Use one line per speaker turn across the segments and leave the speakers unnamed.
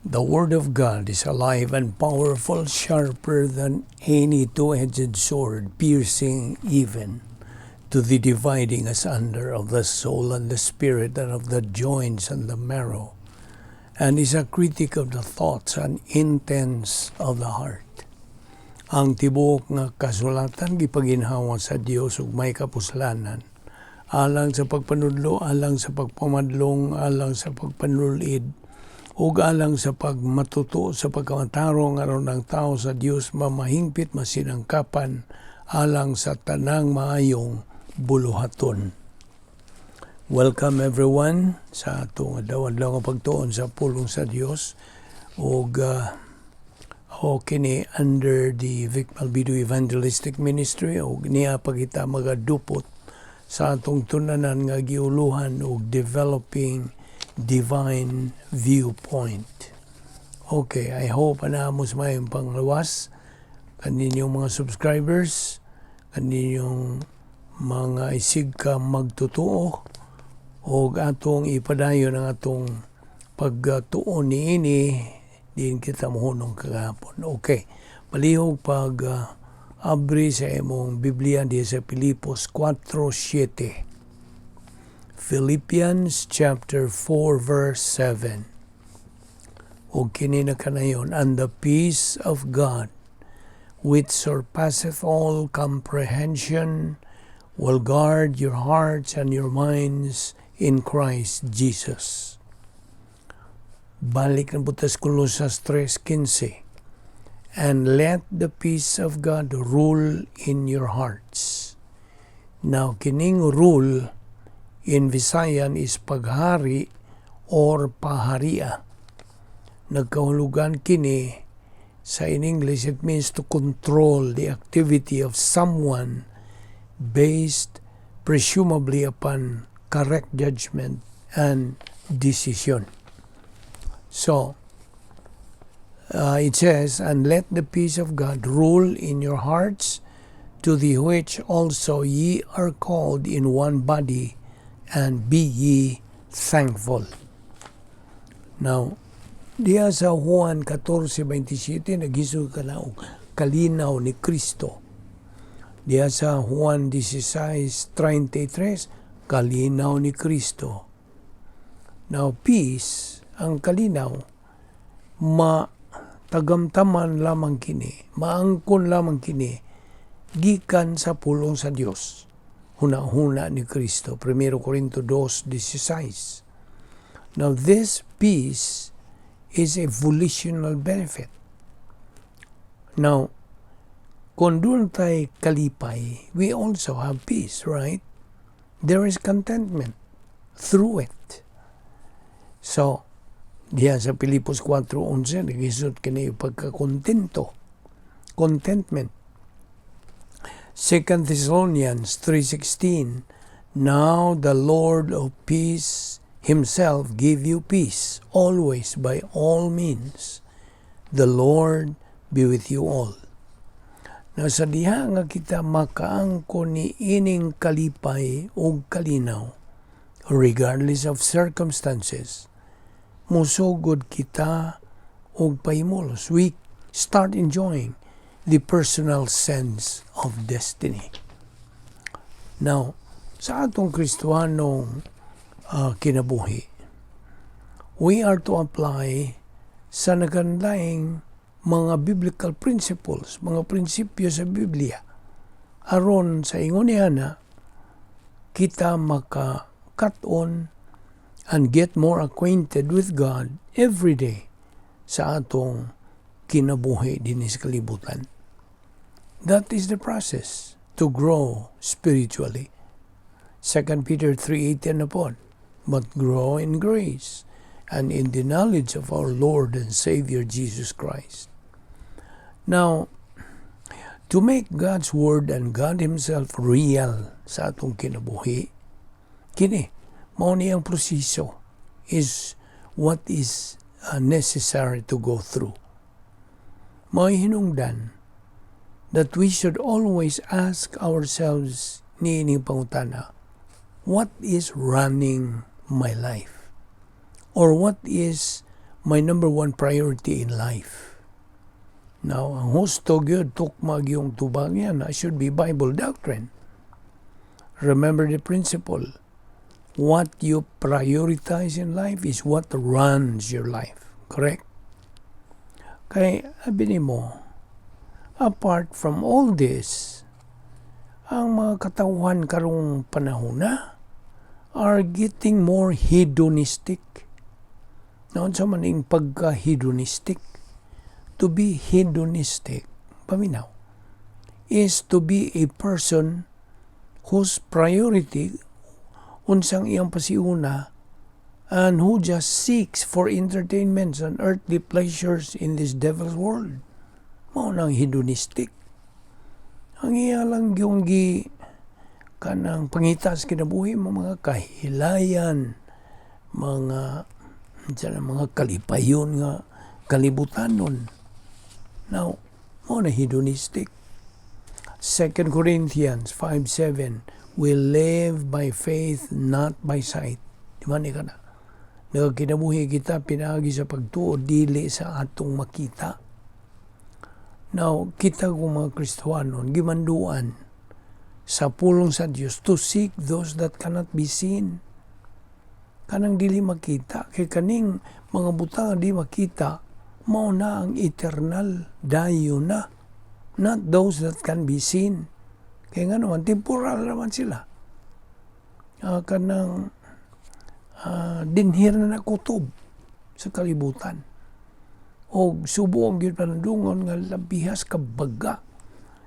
The Word of God is alive and powerful, sharper than any two-edged sword, piercing even to the dividing asunder of the soul and the spirit and of the joints and the marrow, and is a critic of the thoughts and intents of the heart. Ang tibuok nga kasulatan gipaginhawa sa Dios ug may kapuslanan alang sa pagpanudlo, alang sa pagpamadlong, alang sa pagpanulid, ug alang sa pagmatuto sa pagkamatarong, aron ang tao sa Dios mamahingpit, masinangkapan alang sa tanang maayong buluhaton. Welcome, everyone, sa atong adlaw-adlaw nga pagtuon sa pulong sa Dios ug o kini under the Vic Malvido Evangelistic Ministry, ug niya pa kita magadupot sa atong tun-anan nga giuluhan og Developing Divine Viewpoint. Okay, I hope ana mo sa mayong panglawas kaninyong mga subscribers, kaninyong mga isig ka magtutuo, og atong ipadayon ang atong pagtuon niini diin kita mohunong kagahapon. Okay, palihog pag abri sa imong Biblia di sa Pilipos 4:7. Philippians chapter 4 verse 7. Ug kini na kanayon, "And the peace of God, which surpasseth all comprehension, will guard your hearts and your minds in Christ Jesus." Balik na butas Colosas 3:15. "And let the peace of God rule in your hearts." Now, kining "rule" in Visayan is paghari or paharia. Nagkahulugan kini sa in English, it means to control the activity of someone based presumably upon correct judgment and decision. So, it says, "And let the peace of God rule in your hearts, to the which also ye are called in one body, and be ye thankful." Now, diya sa Juan 14:27, naghisog ka na og kalinaw ni Kristo. Diya sa Juan 16:33, kalinaw ni Kristo. Now, peace, ang kalinaw, matagamtaman lamang kini, maangkon lamang kini, gikan sa pulong sa Dios. Huna-huna ni Kristo. 1 Corinto 2:16. Now, this peace is a volitional benefit. Now, kung duna tay kalipay, we also have peace, right? There is contentment through it. So, diya sa Pilipos 4:11, naghisgot kini pagkakontento. Contentment. 2 Thessalonians 3:16, "Now the Lord of peace himself give you peace, always, by all means. The Lord be with you all." Now, sa diha nga kita makaangkon ni ining kalipay ug kalinaw, regardless of circumstances, musugod kita og pahimulos. We start enjoying the personal sense of destiny. Now, sa atong Kristohanong kinabuhi, we are to apply sa nagkanlaing mga biblical principles, mga prinsipyo sa Biblia, aron sa ingon niya na kita maka-kat-on and get more acquainted with God every day sa atong kinabuhi dinhi sa kalibutan. That is the process to grow spiritually. 2 Peter 3:18 na po, "But grow in grace and in the knowledge of our Lord and Savior Jesus Christ." Now, to make God's Word and God Himself real sa atong kinabuhi, kini, mao ni ang proseso is what is necessary to go through. May hinungdan that we should always ask ourselves niining pangutana, "What is running my life?" Or what is my number one priority in life?" Now, ang husto gyud tukmag yung tubag yan, should be Bible doctrine. Remember the principle. What you prioritize in life is what runs your life. Correct? Kay, abi nimo, apart from all this, ang mga katawhan karong panahon na are getting more hedonistic. Now, sa maning pagka-hedonistic, to be hedonistic, paminaw, is to be a person whose priority, unsang iyang pasiuna, and who just seeks for entertainments and earthly pleasures in this devil's world. Mao nang hedonistic. Ang iya lang yung gi kanang pangitas kinabuhi mo, mga kahilayan, mga dyan, mga kalipayon nga kalibutanon. Now, mao na hedonistic. 2 Corinthians 5:7, "We live by faith, not by sight." Di ba ni ka na? Nagkinabuhi kita pinaagi sa pagtuo, dili sa atong makita. Now, kita kung mga Kristohanon, gimanduan sa pulong sa Dios to seek those that cannot be seen. Kanang dili makita, kay kaning mga butang di makita, mao na ang eternal, dayo na. Not those that can be seen. Kaya nga naman, temporal naman sila. Kanang dinhir na nakutob sa kalibutan. O subo ang gyud panandungon nga labihas kabaga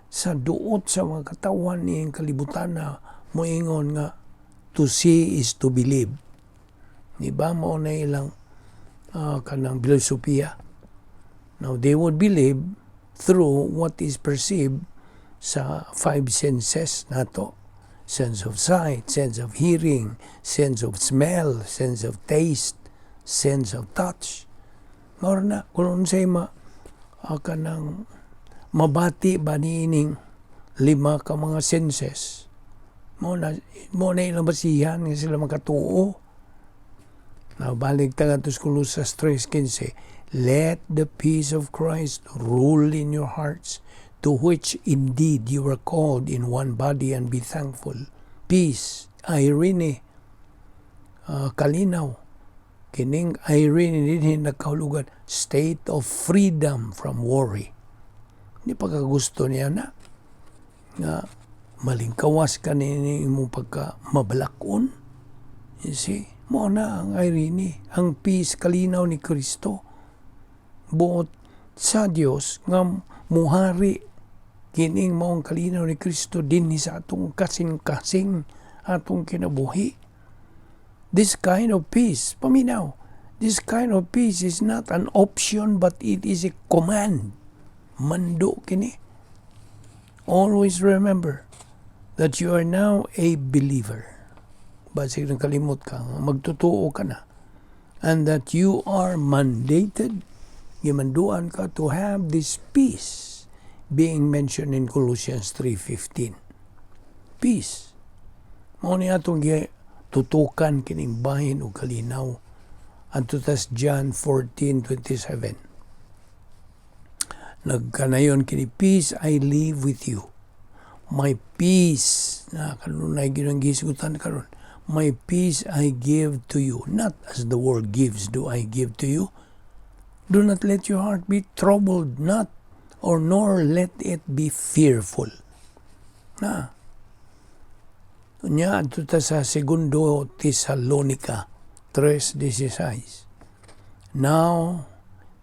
sa duot sa mga katawan ni kalibutan na moingon nga to see is to believe. Di ba mao na ilang kanang filosofiya? Now, they would believe through what is perceived sa five senses nato. Sense of sight, sense of hearing, sense of smell, sense of taste, sense of touch. Mao na, kung unsay ma kanang mabati ba niining lima ka mga senses, mo na ilang basihan nga sila makatuo. Now, balik ta ngadto sa Colosas 3:15. "Let the peace of Christ rule in your hearts, to which indeed you were called in one body, and be thankful." Peace, eirene, kalinaw. Kining eirene dinhi nagkahulugan state of freedom from worry. Di pa gusto niya na nga malingkawas ka ni imong pagka mabalakon. You see? Mao na ang eirene, ang peace, kalinaw ni Kristo. Buot sa Dios nga muhari kining maong kalinaw ni Kristo dinhi sa atong kasing-kasing, atong kinabuhi. This kind of peace, paminaw, this kind of peace is not an option, but it is a command. Mando kini. Always remember that you are now a believer. Basig nakalimot ka, magtutuo ka na. And that you are mandated, gimanduan ka to have this peace being mentioned in Colossians 3:15. Peace. Mao ni atong tutukan kining bahin og kalinaw. Adto tas John 14:27. Nagkanayon kini, "Peace I leave with you. My peace," na kanunay ginang gisgutan karon. "My peace I give to you. Not as the world gives do I give to you. Do not let your heart be troubled, not or nor let it be fearful." Na. Unya, adto ta sa Segundo Tesalonica 3:16. "Now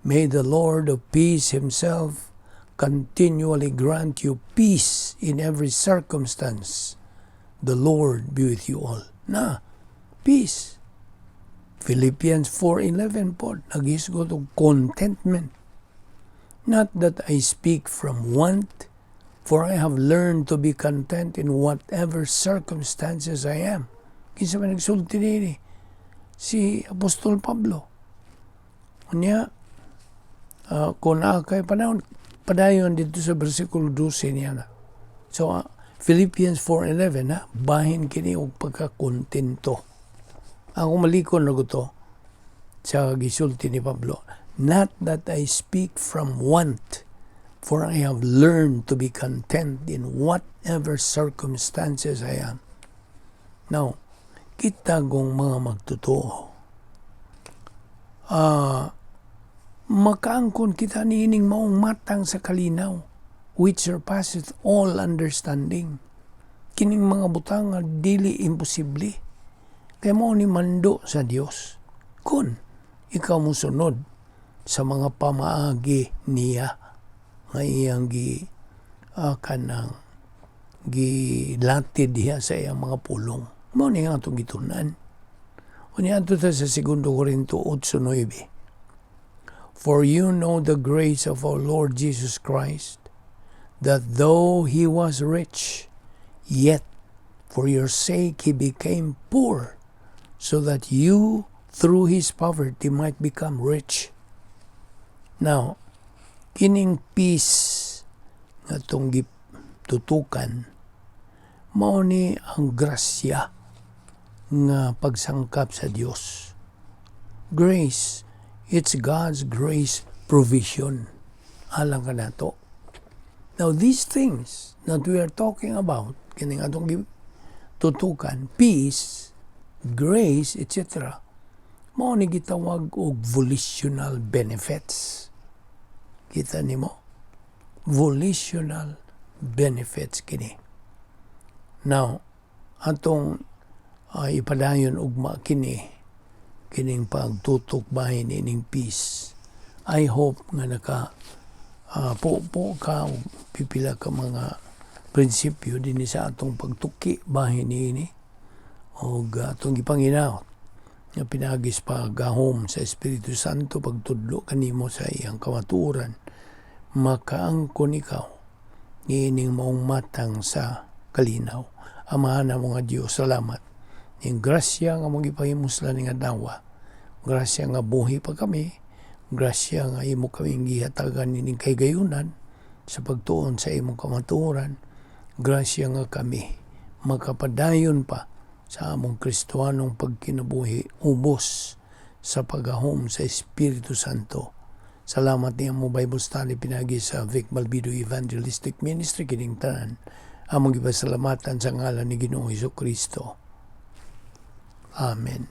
may the Lord of peace himself continually grant you peace in every circumstance. The Lord be with you all." Na, peace. Philippians 4:11 po, naghisgot og contentment. "Not that I speak from want, for I have learned to be content in whatever circumstances I am." Kinsa man nagsulti niini? Si Apostol Pablo. Unya, kung naa kay panahon, padayon dito sa versikulo 12 niya na. So, Philippians 4:11 ha, bahin kini og pagkakontento. Ako malikon na to. Sa gisulti ni Pablo, "Not that I speak from want, for I have learned to be content in whatever circumstances I am." Now, kita kong mga magtotoo, makaangkon kita niining maong matang sa kalinaw, which surpasseth all understanding. Kining mga butang nga dili imposible. Kay mao ni mando sa Dios. Kung ikaw mo sunod sa mga pamaagi niya nga iyang gi kanang gilatid diha sa iyang mga pulong. Mao ni nga atong gitun-an. Unya adto ta sa 2 Corinto 8:9. "For you know the grace of our Lord Jesus Christ, that though he was rich, yet for your sake he became poor, so that you through his poverty might become rich." Now, kining peace nga atong gitutukan, mao ni ang grasya nga pagsangkap sa Dios. Grace, it's God's grace provision. Alang kanato. Now, these things that we are talking about, kining atong tutukan, peace, grace, etc., mao ni gitawag og volitional benefits. Kita nimo? Volitional benefits kini. Now, atong ipadayon ugma kini kining pagtutok bahin ining peace. I hope nga naka po ka og pipila ka mga prinsipyo dinhi sa atong pagtuki bahin niini og atong gipanginaot nga pinaagi sa paggahom sa Espiritu Santo, pagtudlo kanimo sa iyang kamatuoran, makaangkon ikaw niining maong matang sa kalinaw. Amahan namo nga Dios, salamat ning grasya nga among gipahimuslan ning adlaw. Grasya nga buhi pa kami, grasya nga imo kaming gihatagan nining kahigayunan sa pagtuon sa imong kamatuoran, grasya nga kami makapadayon pa sa among Kristohanong pagkinabuhi ubos sa paggahom sa Espiritu Santo. Salamat niya mo Bible study pinagi sa Vic Malbido Evangelistic Ministry. Kining tanan among gipasalamatan sa ngalan ni Ginoong Hesus Kristo. Amen.